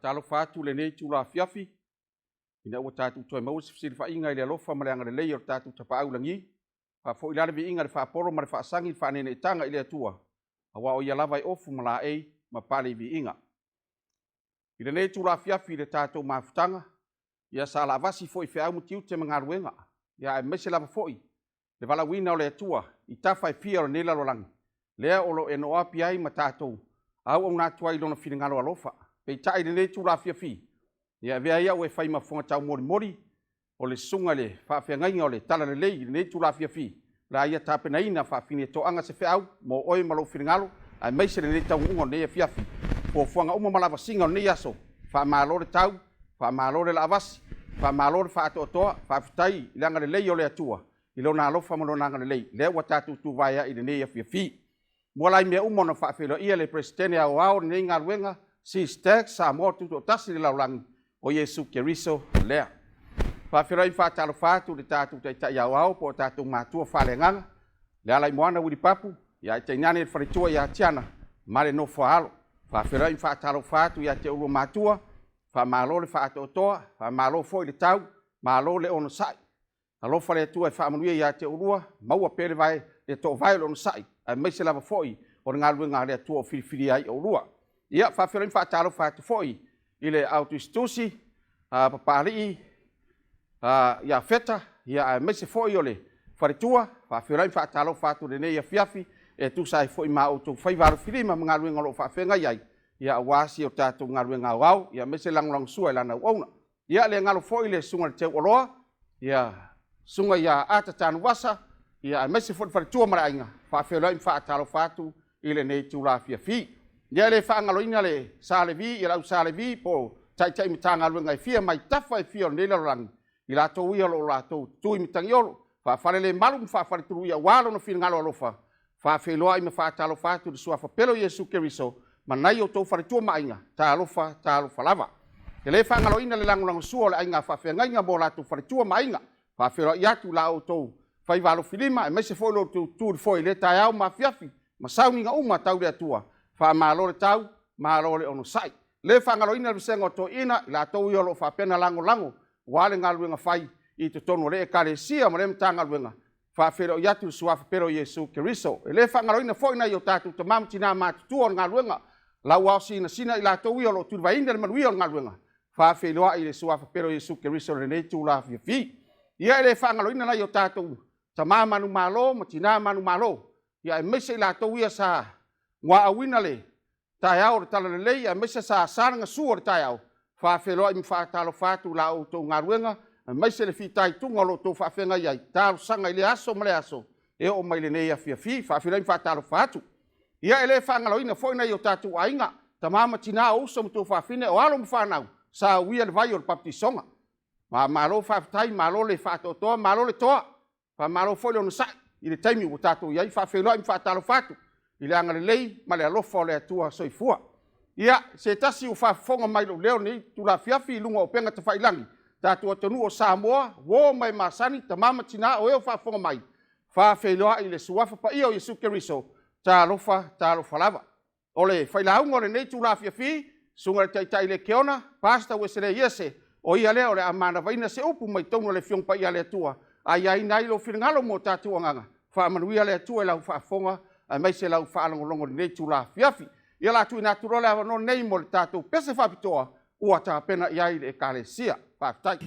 Faatalofa atu i lenei itula afiafi, ina ua tatou toe maua se fesilafaiga i le alofa ma le agalelei o le tatou Tapaau i lagi. Faafoi la le viiga i le faapolo ma le faasagi i le faaneeneetaga i le Atua, aua o Ia lava e ofu ma laei ma pale i viiga. I lenei itula afiafi i le tatou mafutaga, ia sa laavasi foi i feau ma tiute ma galuega, aemaise lava foi le valaauina o le Atua i tafa e fia o lenei lalolagi, lea o lo o e noapi ai ma tatou auauna atu ai i Lona finagalo alofa. Peitai i lenei itula afiafi, ia avea ai au e fai ma fofoga taumolimoli o le susuga i le faafeagaiga o le Talalelei i lenei itula afiafi, o le a ia tapenaina faafinetoaga se feau mo oe ma lou finagalo, aemaise lenei taunuuga o lenei afiafi. O fuafuaga uma ma lavasiga o lenei aso, faamalo le tau, faamalo le laavasi, faamalo le faatoatoa, faafetai i le agalelei o le Atua i Lona alofa ma Lona agalelei, lea ua tatou tuvae ai i lenei afiafi. Muamua la i mea uma ona faafeiloai le Peresetene Aoao o lenei galuega, SISTech Samoa Tutoatasi i le lalolagi, o Iesu Keriso lea. E faafeiloai ma faatalofa atu i le tatou Taitai Aoao po o tatou matua faale-agaga, Lealaimoana Willie Papu, ae tainane le faletua ia Tiana ma le nofo a alo. E faafeiloai ma faatalofa atu ia te oulua matua, faamalo le faatoatoa, faamalo foi le tau, malo le onosai. Alofa le Atua e faamanuia ia te oulua, maua pea le toovae o le onosai, aemaise lava foi o le galuega a le Atua o filifilia ai oulua. E faafeiloai ma faatalofa atu foi i le au tusitusi a Papalii Iafeta, aemaise foi o le faletua. E faafeiloai ma faatalofa atu i lenei afiafi e tusa ai foi ma outou faiva alofilima ma galuega o lo o faafeagai ai, aua si a tatou galuega aoao, aemaise le lagolagosua i lana auauna. Ia le galo foi le susuga i le teuoloa, le susuga ia Ata Tanuvasa, aemaise foi le faletua ma le aiga, e faafeiloai ma faatalofa atu i lenei itula afiafi. Ia e le faagaloina le Sa Levi, le au Sa Levi po o Taitai Matagaluega e fia mai tafa e fia o lenei lalolagi, i latou ia o lo o latou tutui i matagiolo, faafalelemalu ma faafaletuluia aua lona finagalo alofa. E faafeiloai ma faatalofa atu i le suafa pele o Iesu Keriso ma nai o outou faletua ma aiga, talofa, talofa lava. E le faagaloina le lagolagosua o le aiga faafeagaiga ma o latou faletua ma aiga. E faafeiloai atu i la outou faiva alofilima aemaise foi lo outou tutu i le foe i lea taeao ma afiafi ma sauniga uma tau le Atua, faamalo le tau, malo le onosai. E le faagaloina le vasega o toeaiina, i latou ia o lo o faapea ona lagolago aua le galuega fai i totonu o lea Ekalesia ma lea Matagaluega, e faafeiloai atu i le suafa pele o Iesu Keriso. E le faagaloina foi nai o tatou tama ma tina matutua o le galuega, lauao sinasina i latou ia o lo o tulivaeina le manuia o le galuega, e faafeiloai i le suafa pele o Iesu Keriso i lenei itula afiafi. Ia e le faagaloina nai o tatou tama manumalo ma tina manumalo, aemaise i latou ia sa muaauina le taeao o le talalelei aemaise sa salagasua o le taeao, e faafeiloai ma faatalofa atu i la outou galuega, aemaise le fitaituga o lo o outou faafeagai ai, talosaga i lea aso ma lea aso e oo mai lenei afiafi. E faafeiloai ma faatalofa atu. Ia e le faagaloina foi nai o tatou aiga, tama ma tina, o uso ma tuafafine, o alo ma fanau sa uia le vai o le papatisoga. Malo faafetai, malo le faatoatoa malo le toa, faamalo foi le onosai i le taimi ua tatou i ai. E faafeiloai ma faatalofa atu i le agalelei ma le alofa o le Atua. Soifua. Ia, se tasi ua faafofoga mai i lou leo i lenei itula afiafi i luga o upega tafailagi, le tatou atunuu o Samoa, uo ma e masani, tama ma tina, o e o faafofoga mai, e faafeiloai i le suafa paia o Iesu Keriso, talofa, talofa lava. O le failauga o lenei itula afiafi, le susuga i le Taitai Lekiona Pastor Ueselei Iese, o ia lea o le a manavaina se upu mai totonu o le Afioga Paia a le Atua, a iai lou finagalo ma o tatou agaga, faamanuia le Atua i lau faafofoga aemaise lau faalogologo i lenei itula afiafi. Ia o le a tuuina atu loa le avanoa lenei mo le tatou pese faapitoa ua tapena i ai le Ekalesia. Faafetai.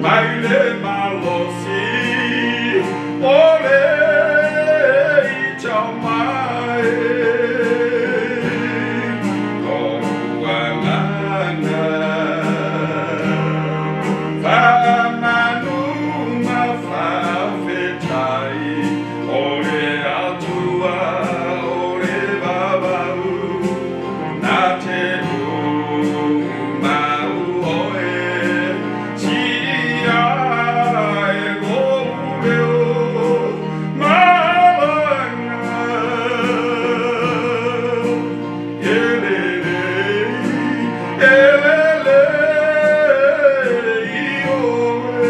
Mai le malosi o le tamai Lou agaga Faamanu ma faafetai O le Atua o le vavau Na te umau oe Sia e lou leo malaga E lelei, e lelei oe.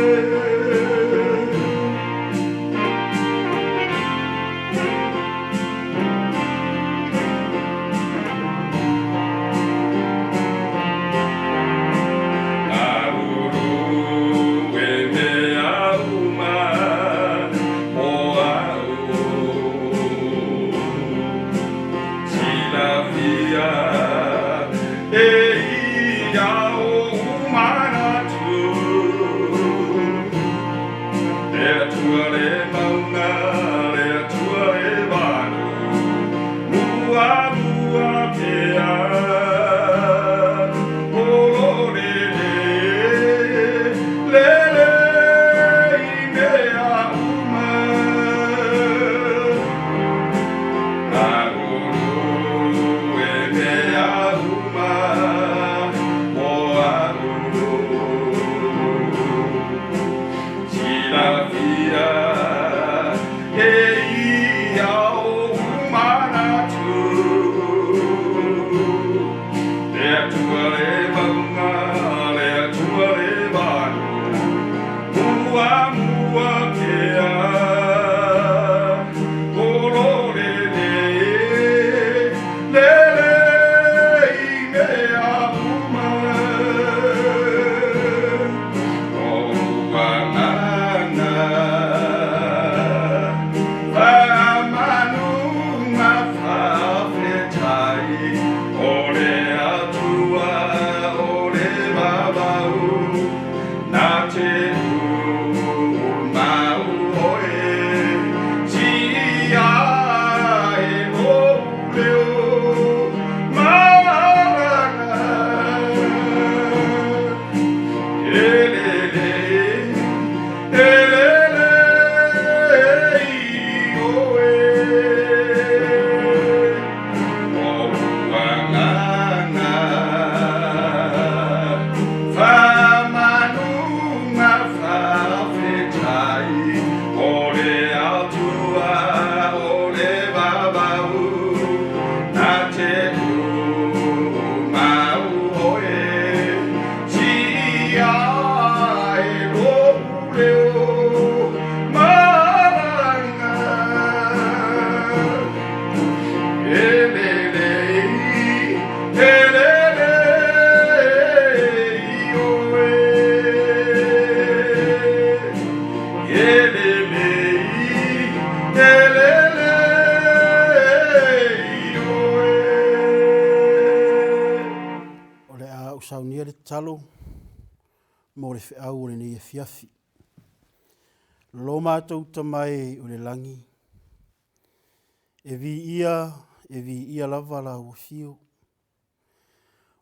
Galulu e mea uma mo au. Silafia e ia ou manatu. Le Atua le mauga, le Atua le valu, muamua pea. Olo lele, lele i mea uma. Galulu e mea uma mo au. Silafia e ia ou manatu. Le Atua le mauga, le Atua le valu, muamua pea. Olo lele, lele i mea uma. Lou agaga Faamanu ma faafetai O le Atua o le vavau Na te umau oe Sia e lou leo malaga E lele, e lele i oe. Lou agaga Faamanu ma faafetai O le Atua o le vavau Na te umau oe Sia e lou leo malaga E lele, e lele i oe. E lele, e lele i oe. O le a ou saunia le tatalo mo le feau o lenei afiafi. Lo matou Tama e o le lagi, e viia, e viia lava lau afio.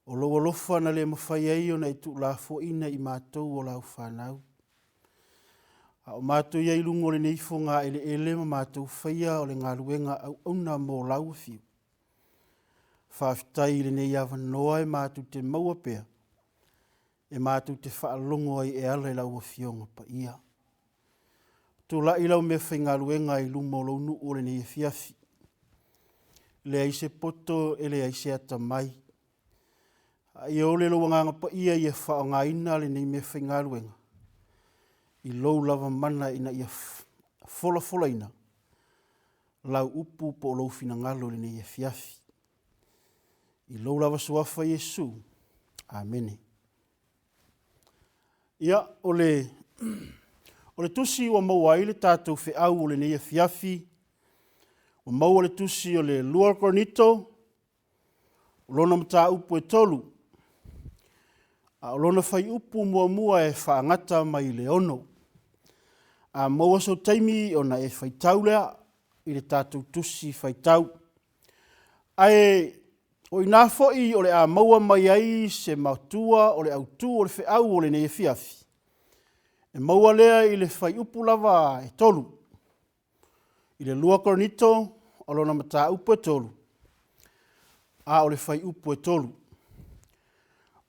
O lou alofa na le mafai ai ona e tuulafoaina i matou o lau fanau. A o matou i ai i luga o lenei fogaeleele ma matou faia o le galuega auauna mo lau afio. Faafetai i lenei avanoa e matou te maua pea, e matou te faalogo ai e ala i lau Afioga Paia. Tulai lau meafaigaluega i luma o lou nuu o lenei afiafi. Leai se poto e leai se atamai. A ia ole lou Agaga Paia ia faaaogaina lenei meafaigaluega i lou lava mana ina ia folafolaina lau upu po o lou finagalo i lenei afiafi. I lou lava suafa Iesu. Amene. Ia, o le, o le tusi ua maua ai le tatou feau o lenei afiafi, ua maua le tusi o le 2 Korinito, o lona mataupu e 3. A o lona fuaiupu muamua e faagata mai i le 6. A maua sou taimi ona e faitau lea i le tatou tusi faitau. Ae o i ina foi o le a maua mai ai se matua o le autu o le feau o lenei afiafi, e maua lea i le fuaiupu lava e 3, i le 2 Korinito o lona mataupu e 3, a o le fuaiupu e 3.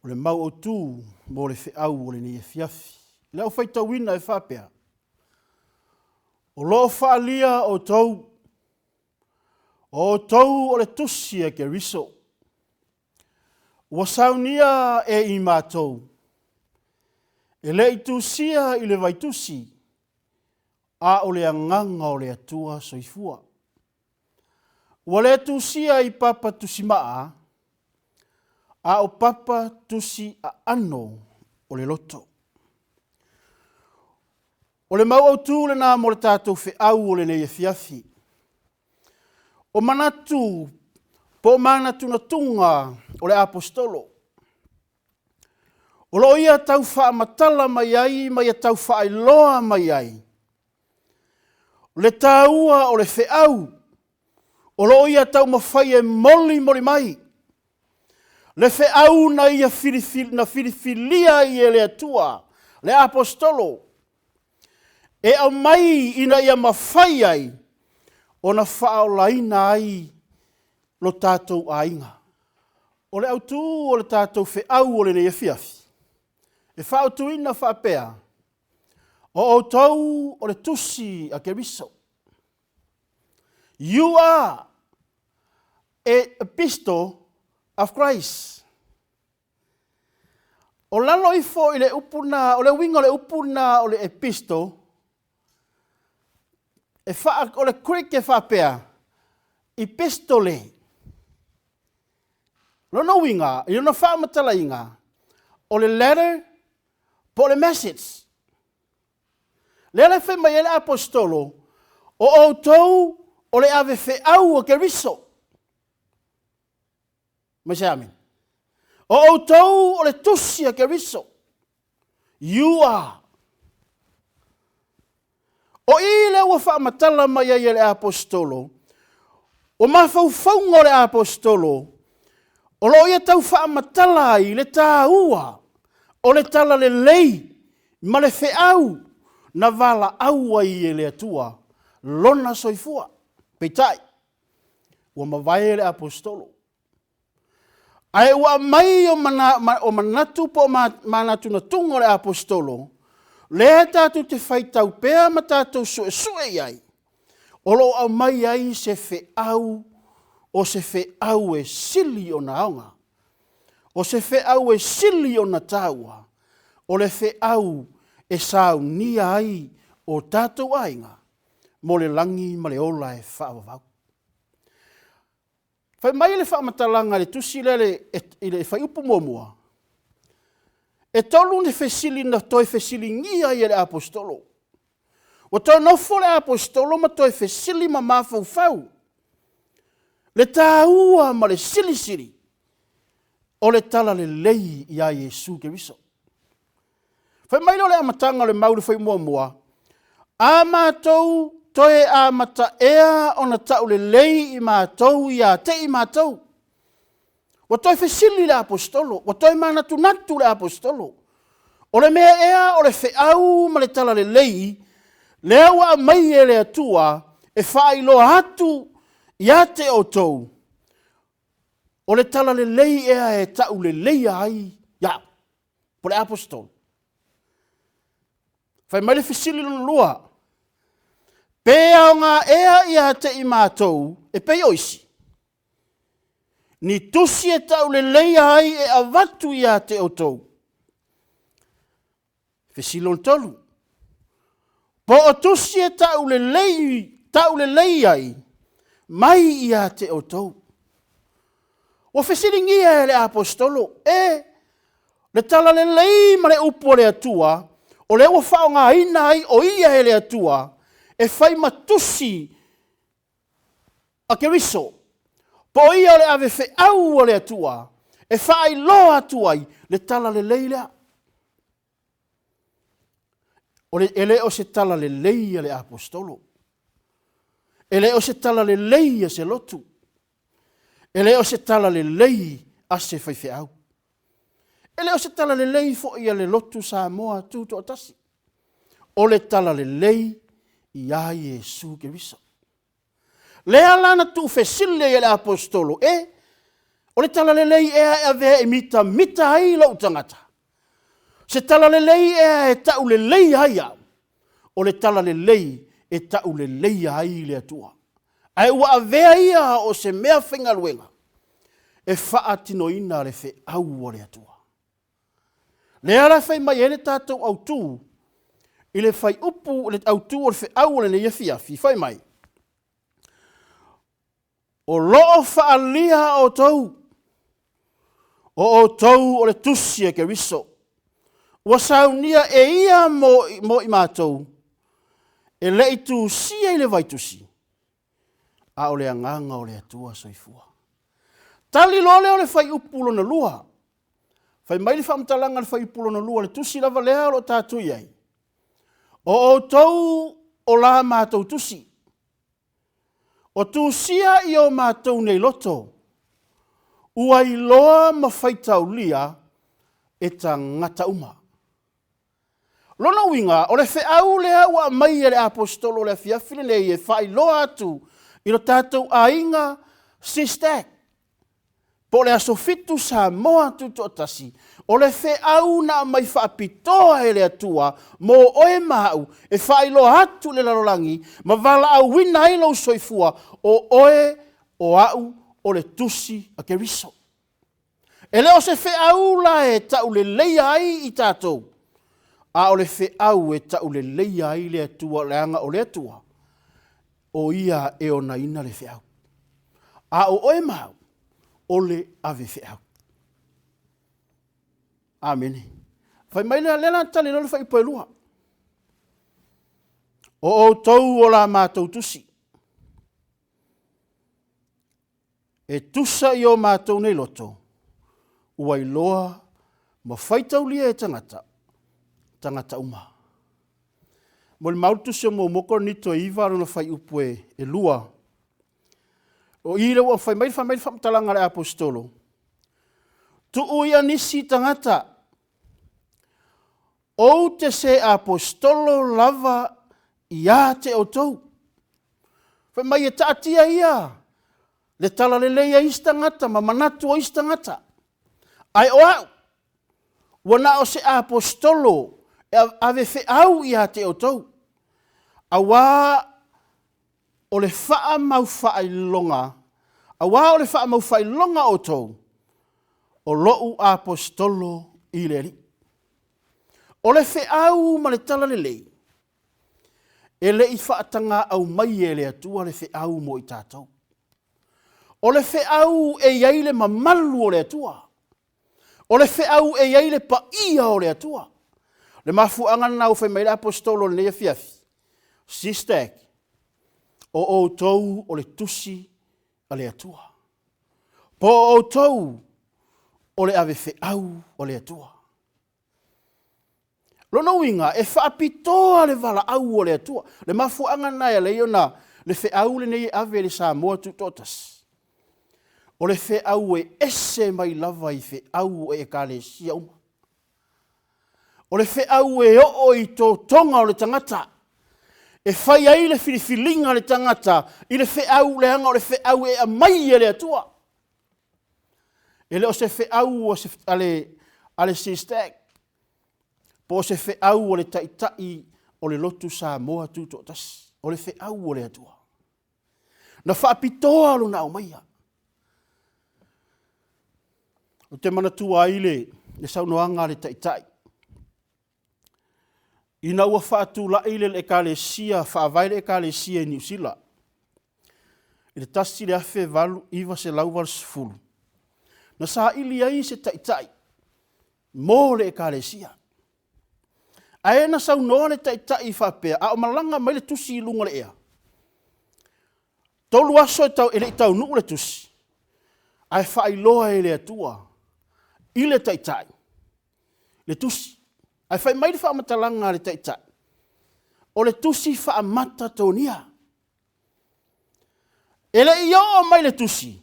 O le mau autu mo le feau o lenei afiafi. I lau faitauina e faapea, O lo o faaalia outou, o outou o le tusi a Keriso, ua saunia e i matou, e le i tusia i le vaitusi, a o le Agaga o le Atua Soifua. Ua le tusia i papa tusimaa, a o papa tusi aano o le loto. O le mau autu lena mo le tatou feau o lenei afiafi. O manatu po o manatunatuga o le Aposetolo, o lo o ia tau faamatala mai ai ma ia tau faailoa mai ai le taua o le feau o lo o ia taumafai e molimoli mai le feau na ia filifili, na filifilia ai e le Atua le Aposetolo e aumai ina ia mafai ai ona faaolaina ai lo tatou aiga. O le autu o le tatou feau o lenei afiafi, e faautuina faapea, o outou o le tusi a Keriso. You are a epistle of Christ. O lalo ifo i le upu na, o le uiga o le upu na o le epistle, e faa, o le Greek e faapea, epistole. Lona uiga, i lona faamatalaina, o le letter po o le message. Lea la e fai mai ai le Aposetolo, o outou o le ave feau a Keriso. Mai se amene. O outou o le tusi a Keriso. You are. O i lea ua faamatala mai ai e le Aposetolo, o mafaufauga o le Aposetolo, o lo o ia tau faamatala ai le taua o le talalelei ma le feau na valaau ai e le Atua lona soifua. Peitai, ua mavae le Aposetolo, ae ua aumai o manatu po o manatunatuga o le Aposetolo, lea tatou te faitau pea ma tatou suesue i ai, o lo o aumai ai se feau, o se feau e sili ona aoga, o se feau e sili ona taua, o le feau e saunia ai o tatou aiga mo le lagi ma le ola e faavavau. Fai mai le faamatalaga i le tusi lea i le fuaiupu muamua, e 3 ni fesili na toe fesiligia ai e le Aposetolo. Ua toe nofo le Aposetolo ma toe fesili ma mafaufau le taua ma le silisili o le talalelei ia Iesu Keriso. Fai mai lea o le amataga o le mau i le fuaiupu muamua, a matou toe amata ea ona taulelei i matou ia te i matou. Ua toe fesili le Aposetolo, ua toe manatunatu le Aposetolo, o le mea ea o le feau ma le talalelei lea ua aumai e le Atua e faailoa atu ia te outou, o le talalelei ea e tauleleia ai au, po o le Aposetolo. Fai mai le fesili lona lua, pe aoga ea ia te i matou e pei o isi, ni tusi e tauleleia ai e avatu ia te outou? Fesili lona tolu, po o tusi e taulelei, taulelei ai mai ia te outou? Ua fesiligia e le Aposetolo, e le talalelei ma le upu a le Atua, o lea ua faaaogaina ai o ia e le Atua e fai ma tusi a Keriso, po o ia o le ave feau a le Atua E faailoa atu ai le talalelei lea. O le, e le o se talalelei a le aposetolo. E le o se talalelei a se lotu. E le o se talalelei a se faifeau. E le o se talalelei foi a le lotu Samoa Tutoatasi. O le talalelei ia Iesu Keriso. Lea la na tuufesili ai e le aposetolo, E! O le talalelei ea e avea e mitamita ai lou tagata? Se talalelei ea e tauleleia ai au? O le talalelei e tauleleia ai le Atua. Ae ua avea ia o se meafaigaluega e faatinoina le feau a le Atua. Lea la e fai mai ai le tatou autu i le fuaiupu, le autu o le feau o lenei afiafi, fai mai, O lo o faaalia outou, o outou o le tusi a Keriso, ua saunia e ia mo i matou, e le i tusia i le vaitusi, a o le Agaga o le Atua Soifua. Tali loa lea o le fuaiupu lona lua. Fai mai le faamatalaga i le fuaiupu lona lua, le tusi lava lea o lo o tatou i ai, O outou o la matou tusi, o tusia i o matou nei loto, ua iloa ma faitaulia e tagata uma. Lona uiga, o le feau lea ua aumai e le Aposetolo i le afiafi lenei e faailoa atu i lo tatou aiga SISTAC, po o le Aso Fitu Samoa Tutoatasi, o le feau na aumai faapitoa e le Atua mo oe ma au e faailoa atu i le lalolagi ma valaauina ai lou soifua, o oe, o au, o le tusi a Keriso. E le o se feau la e tauleleia ai i tatou, a o le feau e tauleleia ai le Atua, leaga o le Atua, o Ia e onaina le feau. A o oe ma au, o le ave feau. Amene. Fai mai lea, lea la na tali loa le fuaiupu e 2. O outou o la matou tusi, e tusa i o matou nei loto, ua iloa ma faitaulia e tagata, tagata uma. Molimau le tusi o 1 Korinito e 9 lona fuaiupu e 2. O i lea ua fai mai, fai mai le faamatalaga a le Aposetolo, tuu ia nisi tagata, ou te se aposetolo lava ia te outou. Fai mai e taatia ia le talalelei a isi tagata ma manatu o isi tagata, ae o au, ua na o se aposetolo e ave feau ia te outou, auā o le faamaufaailoga, auā o le faamaufaailoga o outou, o lou aposetolo i le Alii. O le feau ma le talalelei, e le i faataga aumai e le Atua le feau mo i tatou. O le feau e i ai le mamalu o le Atua. O le feau e i ai le paia o le Atua. O le mafuaaga lena ua fai mai ai le Aposetolo i lenei afiafi, Sister, o outou o le tusi a le Atua. Po o outou o le ave feau a le Atua. Lona uiga, e faapitoa le valaau a le Atua. Le mafuaaga lena e ala ai ona le feau lenei e ave i le Samoa Tutoatasi, o le feau e ese mai lava i feau o ekalesia uma. O le feau e oo i totoga o le tagata, e fai ai le filifiliga a le tagata i le feau, leaga o le feau e aumai e le Atua. E le o se feau a le SISTAC, po o se feau a le Taitai o le Lotu Samoa Tutoatasi, o le feau a le Atua. Na faapitoa lona aumaia. Ou te manatua ai le saunoaga a le Taitai, ina ua faatulai le Ekalesia, faavae le Ekalesia i Niu Sila i le 1880, na saili ai se taitai mo le Ekalesia. Ae na saunoa le taitai faapea, a o malaga mai le tusi i luga o le ea, 3 aso e le i taunuu le tusi, ae faailoa e le Atua. i le Taitai le tusi. Ae fai mai le faamatalaga a le Taitai, o le tusi faamata tonia. E le i oo mai le tusi,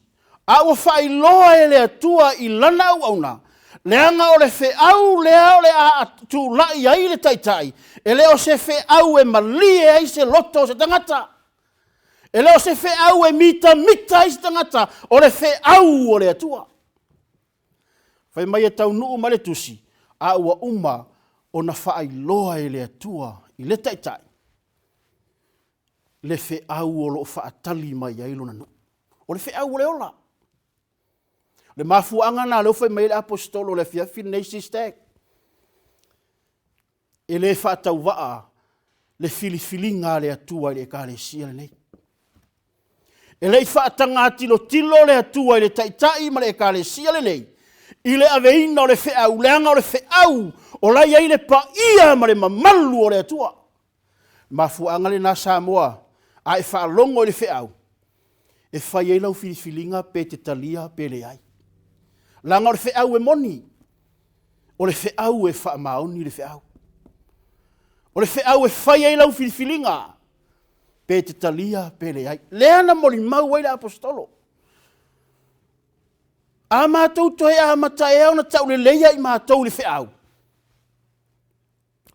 a ua faailoa e le Atua i lana auauna, leaga o le feau lea o le a tulai ai le Taitai, e le o se feau e malie ai se loto o se tagata. E le o se feau e mitamita ai se tagata, o le feau o le Atua. Fai mai e taunuu mai le tusi, a ua uma ona faailoa e le Atua i le Taitai le feau o lo o faatali mai ai lona nuu. O le feau o le ola. O le mafuaaga lena o lea ua fai mai ai le Aposetolo i le afiafi lenei, SISTAG, e le faatauvaa le filifiliga a le Atua i le Ekalesia lenei. E le i faataga tilotilo le Atua i le Taitai ma le Ekalesia lenei i le aveina o le feau, leaga o le feau o la e i ai le paia ma le mamalu o le Atua. O le mafuaaga lena Samoa, a e faalogo i le feau, e fai ai lau filifiliga pe e te talia pe leai. Leaga o le feau e moni, o le feau e faamaoni le feau. O le feau e fai ai lau filifiliga, pe e te talia pe leai. Lea na molimau ai le Aposetolo. A matou toe amata ea ona tauleleia i matou i le feau?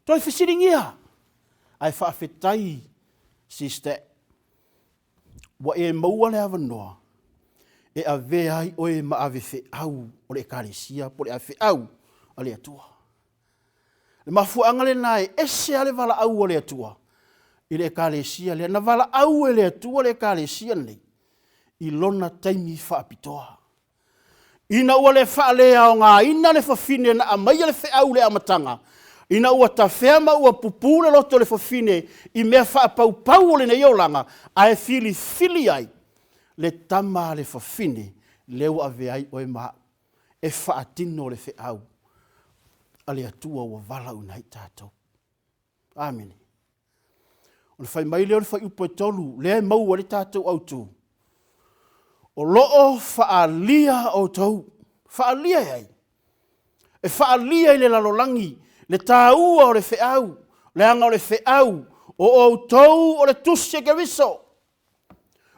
Toe fesiligia. Ae faafetai sister, ua e maua le avanoa e avea ai oe ma ave feau o le Ekalesia po o le ave feau a le Atua. O le mafuaaga lena e ese lava le valaau a le Atua i le Ekalesia lea. Na valaau e le Atua le Ekalesia lenei i lona taimi faapitoa. Ina ua le faaleaogaina le fafine na aumaia le feau i le amataga, ina ua tafea ma ua pupu le loto o le fafine i mea faapaupau o lenei olaga, ae filifili ai le tama a le fafine lea ua avea ai oe ma au e faatino le feau a le Atua ua valaauina ai tatou. Amene. Ona fai mai lea o le fuaiupu e 3, lea e maua ai le tatou autu, o lo o faaalia outou. Faaalia e ai? E faaalia i le lalolagi le taua o le feau, leaga o le feau o outou o le tusi a Keriso.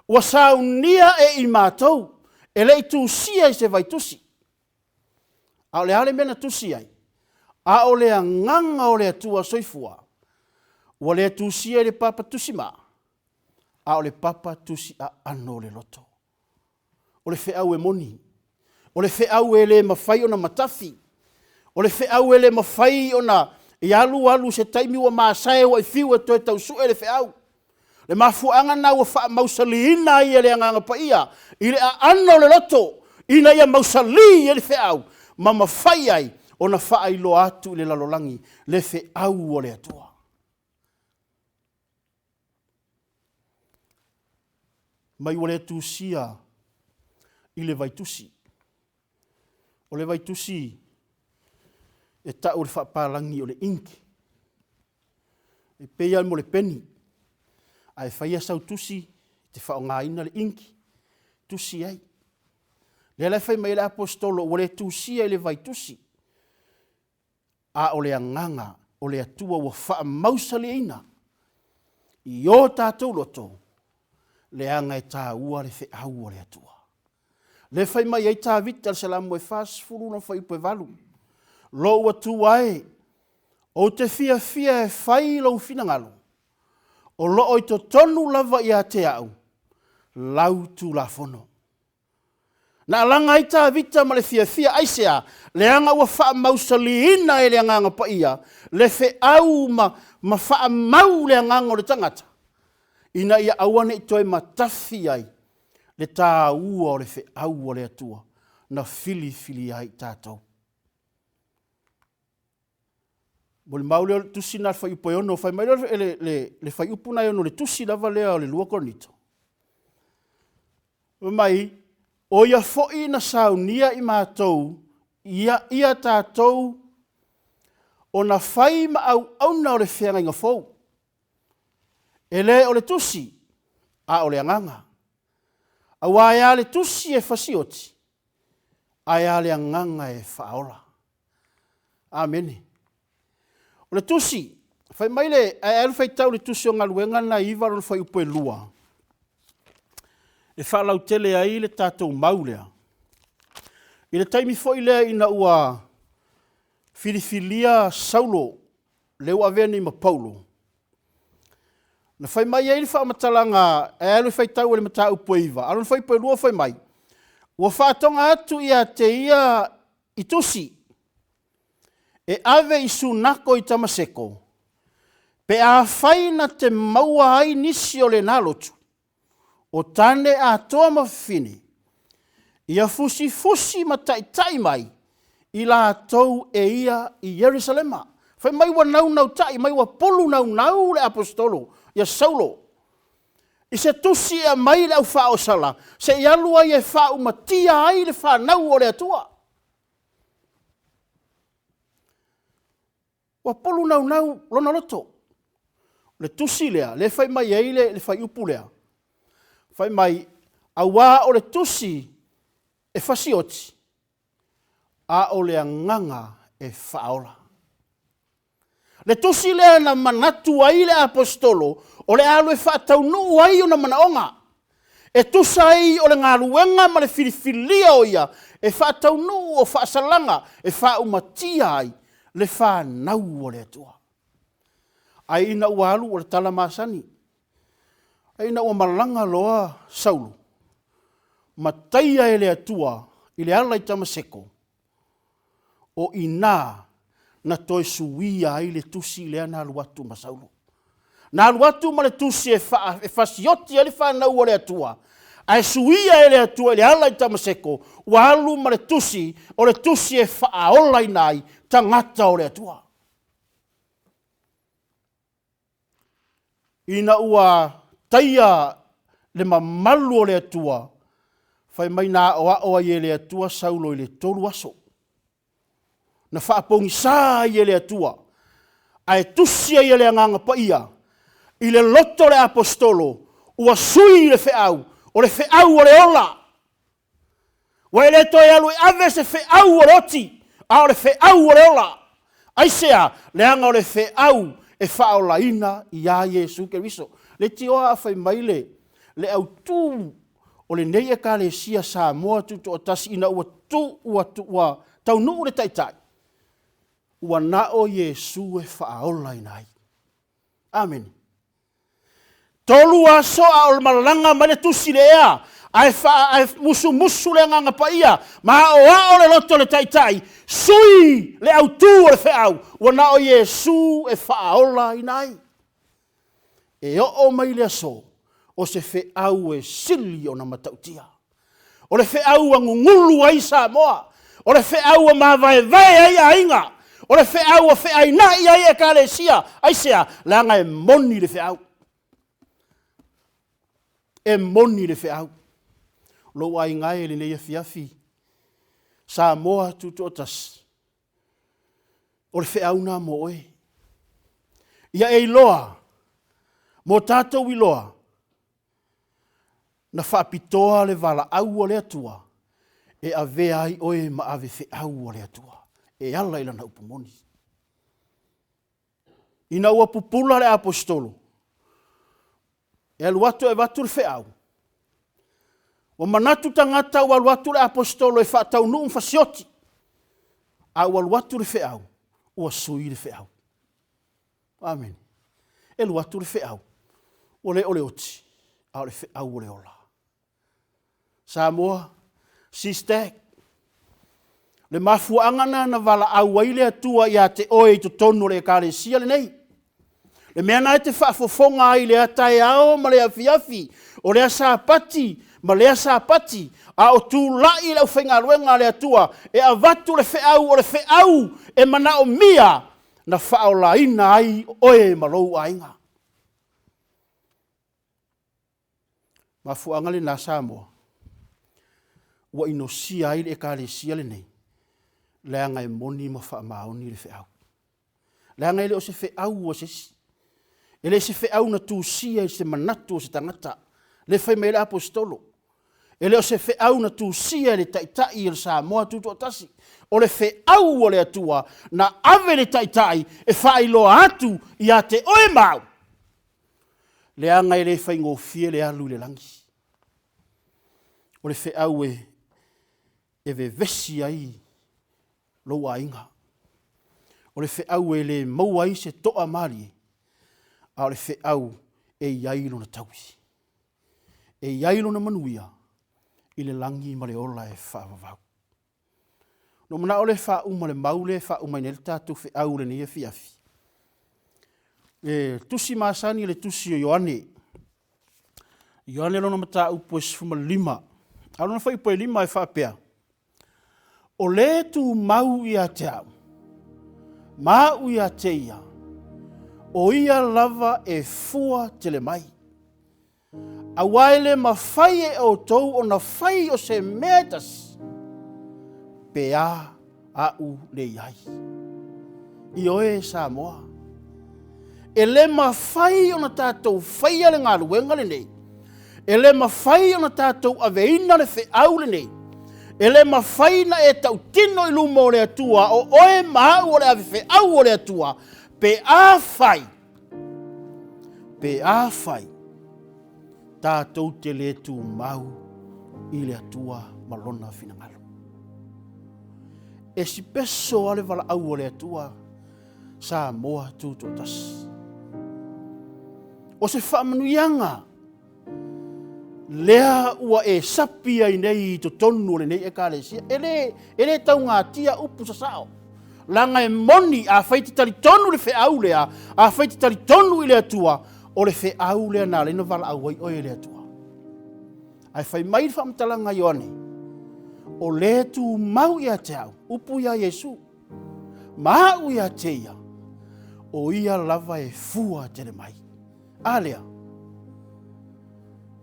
Ua saunia e i matou, e le i tusia i se vaitusi. A o le a le mea na tusi ai? A o le agaga o le Atua Soifua, ua le tusia i le papa tusi-maa, a o le papa tusi aano o le loto. O le feau e moni. O le feau e le mafai ona matafi. O le feau e le mafai ona e alu alu se taimi ua masae ua e fiu e toe tau sue le feau. Le mafuaaga lena ua faamausaliina ai e le Agaga Paia i le aano o le loto ina ia mausali ai le feau ma mafai ai ona faailoa atu i le lalolagi le feau a le Atua. Mai ua le tusia i le vaitusi. O le vaitusi e tau e le faapalagi o le ink. E pei lava mo le peni, a e faia sau tusi, e te faaaogaina le ink, tusi ai. Lea la e fai mai ai le Aposetolo, ua le tusia i le vaitusi, a o le agaga o le Atua ua faamausaliaina i o tatou loto, leaga e taua le feau a le Atua. Lea e fai mai ai Tavita i le Salamo e 40 lona fuaiupu e 8, Lou Atua e, ou te fiafia e fai lou finagalo, o lo o i totonu lava ia te au lau Tulafono. Na alaga ai Tavita ma le fiafia, aisea? Leaga ua faamausaliina e le Agaga Paia le feau ma, ma faamau le agaga o le tagata, ina ia aua ne i toe matafi ai le taua o le feau a le Atua na filifilia ai i tatou. Molimau lea o le tusi lena a le fuaiupu e 6, fai mai lea o le, le, le fuaiupu lena e 6 le tusi lava lea o le 2 Korinito. Fai mai, o ia foi na saunia i matou ia, ia tatou ona fai ma auauna o le feagaiga fou. E le o le tusi, a o le agaga. Aua e a le tusi e fasioti, Ae a le agaga e faaola. Amene. O le tusi, fai mai le, ae alu faitau le tusi o galuega na iva lona fuaiupu e lua, e faalautele ai le tatou mau lea. I le taimi foi lea ina ua filifilia Saulo, lea ua avea nei ma Paulo, na fai mai ai le faamatalaga, e alu e faitau i le mataupu e 9, a o lona fuaiupu e 2 fai mai, ua faatoga atu ia te ia i tusi, e ave i Sunako i Tamaseko, pe afai na te maua ai nisi o lena lotu, o tane atoa ma fafine, ia fusifusi ma taitai mai i latou e ia i Ierusalema. Fai mai ua naunautai mai, ua pulu naunau le Aposetolo ia Saulo i se tusi e aumai i le au faaosala se i alu ai e faaumatia ai le fanau o le Atua. Ua pulu naunau lona loto. O le tusi lea, lea e fai mai ai le fuaiupu lea, fai mai, aua o le tusi e fasioti, a o le agaga e faaola. Le tusi lea na manatu ai le Aposetolo o le a alu e faataunuu ai ona manaoga, e tusa ai o le galuega ma le filifilia o ia e faataunuu o faasalaga e faaumatia ai le fanau a le Atua. Ae ina ua alu, o le tala masani, ae ina ua malaga loa Saulo ma taia e le Atua i le ala i Tamaseko, o i ina na toe suia ai le tusi lea na alu atu ma Saulo. Na alu atu ma le tusi e fasioti ai le fanau a le Atua, ae suia e le Atua i le ala i Tamaseko, ua alu ma le tusi, o le tusi e faaolaina ai tagata o le Atua. Ina ua taia le mamalu o le Atua, fai mai na aoao ai e le Atua Saulo i le 3 aso. Na faapogisa ai e le Atua, ae tusi ai e le Agaga Paia i le loto o le Aposetolo, ua sui le feau, o le feau o le ola. Ua e le toe alu e ave se feau o le oti, a o le feau o le ola. Aisea? Leaga o le feau e faaolaina ia Iesu Keriso. Leitioa a fai mai le, le autu o lenei Ekalesia Samoa Tutoatasi ina ua tu, ua, ua taunuu le Taitai, ua na o Iesu e faaolaina ai. Amene. Tolu aso a o malaga mai le tusi i le ea, ae, fa, ae musumusu le Agaga Paia ma aoao le loto o le Taitai, sui le autu o le feau, ua na o Iesu e faaolaina ai. E oo mai le aso, o se feau e sili ona matautia. O le feau ua gugulu ai Samoa. O le feau ua mavaevae ai aiga. O le feau ua feainai ai ekalesia. Aisea? Leaga e moni le feau. E moni le feau. Lou aiga e i lenei afiafi, Samoa Tutoatasi, o le feau lena mo oe. Ia e iloa, mo tatou iloa, na faapitoa le valaau a le Atua e avea ai oe ma ave feau a le Atua e ala i lana upu moni. Ina ua pupula le Aposetolo, e alu atu e avatu le feau, ua manatu tagata ua alu atu le Aposetolo e faataunuu ma fasioti, a ua alu atu le feau, ua sui le feau. Amene. E alu atu le feau, ua le o le oti, a o le feau o le ola. Samoa, SISTAC, le mafuaaga lena na valaau ai le Atua ia te oe i totonu o le Ekalesia lenei. Le mea lena e te faafofoga ai i lea taeao ma le afiafi, o lea Sapati ma lea Sapati, a o tulai le aufaigaluega a le Atua e avatu le feau, o le feau e manaomia na faaolaina ai oe ma lou aiga. Mafuaaga lena Samoa ua inosia ai le Ekalesia lenei, leaga e moni ma faamaoni le feau. Leaga e le o se feau a se isi, e le se feau na tusia i se manatu o se tagata, lea e fai mai ai le Aposetolo. E le o se feau na tusia e le Taitai o le Samoa Tutoatasi. O le feau a le Atua na ave le Taitai e faailoa atu ia te oe ma au, leaga e le faigofie le alu i le lagi. O le feau e vevesi ai lou aiga. O le feau e le maua ai se toa malie, a o le feau e i ai lona taui. E i ai lona manuia i le lagi ma le ola e faavavau. Na ou manao lea e faauma le mau lea e faaumaina ai le tatou feau i lenei afiafi. E tusi masani le tusi o Ioane, Ioane lona mataupu e 15, a o lona fuaiupu e 5 e faapea, O le tumau ia te au, ma au ia te ia, o ia lava e fua tele mai. Aua e le mafai e outou ona fai o se mea e tasi, pe a a'u le i ai. Ioe Samoa, e le mafai ona tatou faia le galuega lenei, e le mafai ona tatou aveina le feau lenei, e le mafai ona e tautino i luma o le Atua o oe ma au o le avefeau o le Atua, pe afai, pe afai tatou te le tumau i le Atua ma Lona finagalo. E sipeso lava le valaau a le Atua Samoa Tutoatasi. O se faamanuiaga lea ua e sapi ai nei i totonu o lenei ekalesia. E le, e le taugatia upu sasao. Leaga e moni, afai e te talitonu i le feau lea, afai e te talitonu i le Atua, o le feau lea na ala ai ona valaau ai oe e le Atua. Ae fai mai le faamatalaga a Ioane, o le tumau ia te au, upu ia Iesu, ma au ia te ia, o ia lava e fua tele mai. A lea,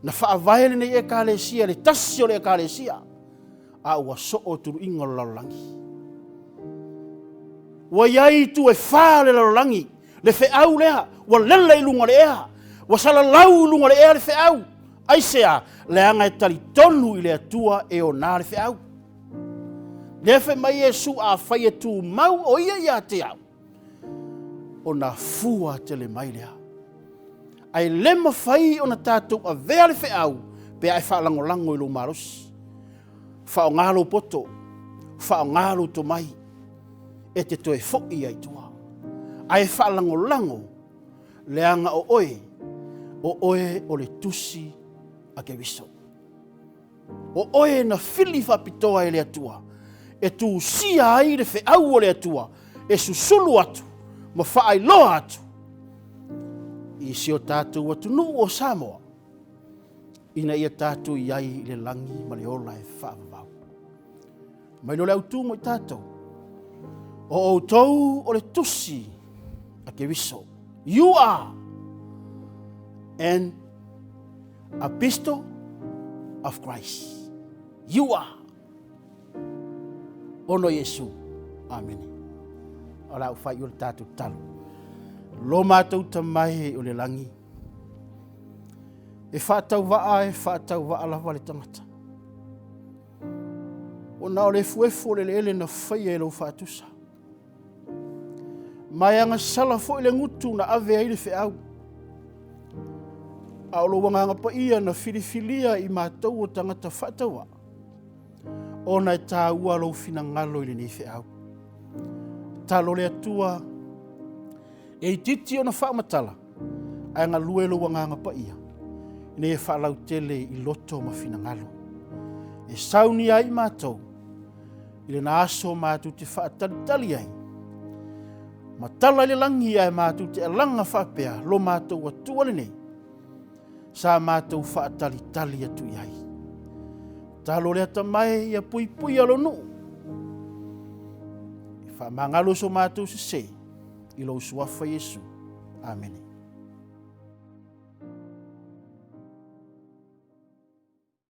na faavae lenei ekalesia, le tasi o le ekalesia, a ua soo tuluiga o le lalolagi. Ua i ai itu e fa o le lalolagi, le feau lea, ua lele i luga o le ea, ua salalau i luga o le ea le feau. Aisea? Leaga e talitonu i le Atua e ona le feau. Lea fai mai Iesu, afai e tumau o ia ia te au, ona fua tele mai lea. Ae le mafai ona tatou avea le feau pe a e faalagolago i lou malosi. Faaaoga lou poto, faaaoga lou tomai e te toe foi ai i tua. Ae faalagolago leaga o oe, o oe o le tusi a Keriso. O oe na fili faapitoa e le Atua e tusia ai le feau o le Atua e susulu atu ma faailoa atu i si o tatou atunuu o Samoa ina ia tatou i ai i le lagi ma le ola e faavavau. Mai lo le autu mo i tatou, o outou o le tusi a Keriso. You are an epistle of Christ. You are. Ono Iesu. Amene. O la u fai o le tatou talo. Lo matou tamai o le langi. E faatauvaa e faatauvaa lava le tagata. Ona o le efuefu o le eleele na faia e lou faatusa. Ma e agasala foi le gutu na ave ai le feau. A o lou agaga paia na filifilia i matou o tagata faatauvaa, ona e taua lou finagalo i lenei feau. Talo le Atua, E itiiti ona faamatala, ae galue lou agaga paia, ina ia faalautele i loto ma finagalo. E saunia ai matou, i lena aso matou te faatalitali ai, ma tala i le lagi ae matou te alaga faapea lo matou Atua lenei, sa matou faatalitali atu i ai. Talo le atamai ia puipuia lo nuu, e faamagalo so matou sese, i lou suafa Iesu. Amene.